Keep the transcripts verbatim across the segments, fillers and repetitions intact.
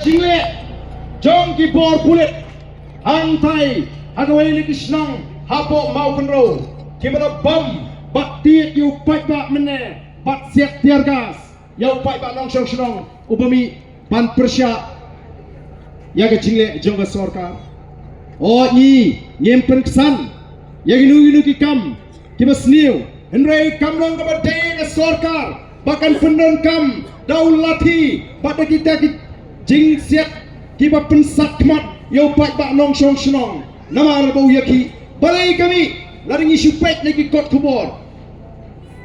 Jingleh jong ki bor pulit hangtai ha kawei na ki shnong hapoh Mawkynrew, kiba da bam bad tied ïa u paidbah mynne bad siat tear gas ïa u paidbah nongshong shnong uba mih ban pyrshah ïa ka jingleh jong ka sorkar. O ngi ngim pynksan ïa kino kino ki kam kiba sniew, hynrei kam long kaba dei ka sorkar ba kan pyndonkam da u lathi bad da kita ki jingsiat kiba pynsat khmat ïa u paidbah nongshong shnong. Namar ba u ïa ki balei kami lada ngi shu peit na ki kot khubor,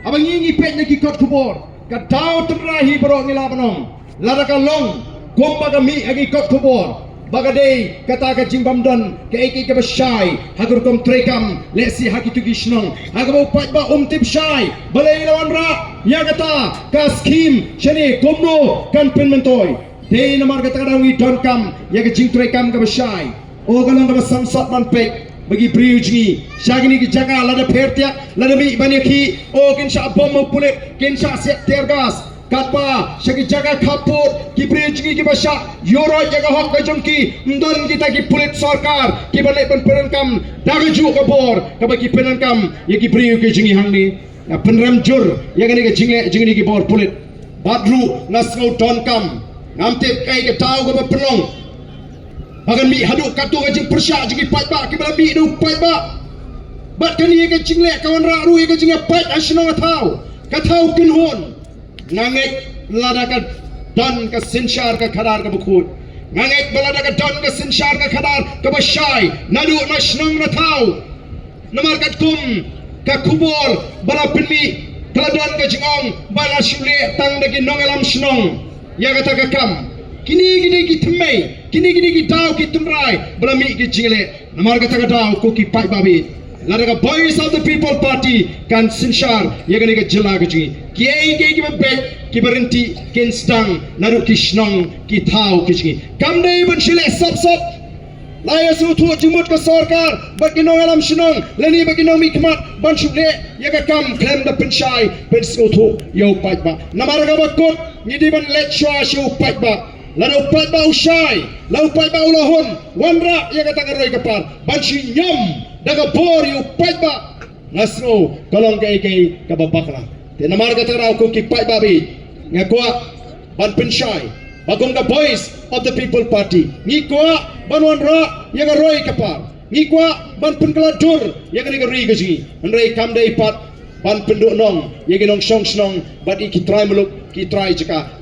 haba ngi ngi peit na ki kot khubor, ka daw tynrai hi baroh ngi lah ban ong, lada ka long kumba ka mih ha ki kot khubor ba ka dei kata ka jingbym don kaei kaei kaba shai ha ka rukom treikam, lehse ha kito ki shnong ha kaba u paidbah um tip shai balei la wanrah ïa kata ka skhim shane, kumno kan pynmyntoi. Dei namar kata ka daw ngi donkam ïa ka jingtreikam kaba shai. O ka long kaba samsat ban peit ba ki briew jong ngi sha kine ki jaka lada pher tiak lada mih ban ïakhih, o kin shah bom u pulit, kin shah siat tear gas. Katba sha ki jaka khappud ki briew jong ngi kiba shah ïuhroit ïa ka hok ka jong ki, ym don kita ki pulit sorkar kiba leh ban pyndonkam da kajuh ka bor kaba ki pyndonkam ïa ki briew ki jong ngi hangne. Nga pynrem jur ïa kane ka jingleh jong kine ki bor pulit. Bad ruh nga sngew donkam, ngam tip kaei ka daw kaba pynlong ba kan mih haduh kato ka jingpyrshah jong ki paidbah kiba la mih da u paidbah. Bad kane ka jingleh ka wanrah ruh ïa ka jingïapait ha shnong ha thaw, ka thaw kynhun. Nga ngeit lada ka don ka synshar ka khadar kaba khuid, nga ngeit ba lada ka don ka synshar ka khadar kaba shai naduh na shnong na thaw. Namar katkum ka khubor ba la pynmih ka la don ka jingong ba la shu leh tang da ki nongïalam shnong ïa kata ka kam. Kine ki dei ki thymmei, kine ki dei ki daw ki tynrai ba la mih ki jingleh. Namar kata ka daw ko ki paidbah baieit, lada ka Voice of the People Party kan synshar ïa kane ka jylla ka jong ngi, kiei kiei kiba beit kiba ryntih kin sdang naduh ki shnong ki thaw ki jong ngi. Kam dei ban shu leh sop sop. La ïa sngewthuh jingmut ka sorkar bad ki nongïalam shnong lane bad ki nongmihkhmat ban shu leh ïa ka kam khlem da pynshai pynsngewthuh ïa u paidbah. Namar kaba kut ngi dei ban leit shuwa sha u paidbah. Lada u paidbah u shai, lada u paidbah u la hun, wanrah ïa kata ka roi ka par ban shu ñiam da ka bor ïa u paidbah. Nga sngew ka long kaei kaei kaba bakla. Te namar kata ka daw ko ki paidbah baieit, nga kwah ban pynshai ba kum ka Voice of the People Party ngi kwah ban wanrah ïa ka roi ka par, ngi kwah ban pynkylla dur ïa kane ka ri ka jong ngi. Hynrei kam dei pat ban pynduhnong ïa ki nongshong shnong bad ïa ki trai muluk, ki trai jaka.